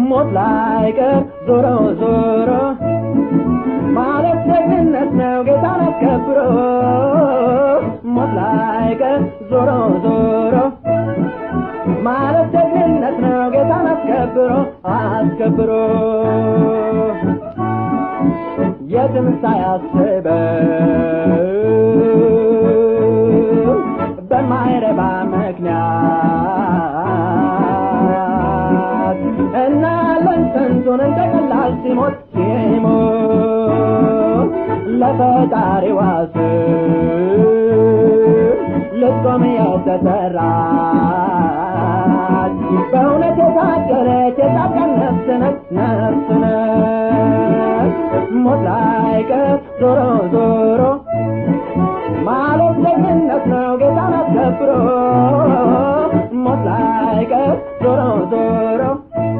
ሞት ላይቀር ዞሮ ዞሮ ማለት ጀግንነት ነው ጌታን አስከብሮ። ሞት ላይቀር ዞሮ ዞሮ ማለት ጀግንነት ነው ጌታን አስከብሮ አስከብሮ። የትም ሳያስበው በማይረባ ምክንያት እናያለን ስንቱን እንደ ቀላል ሲሞት ሲሞት። ለፈጣሪዋ ስም ልትቆም የተጠራ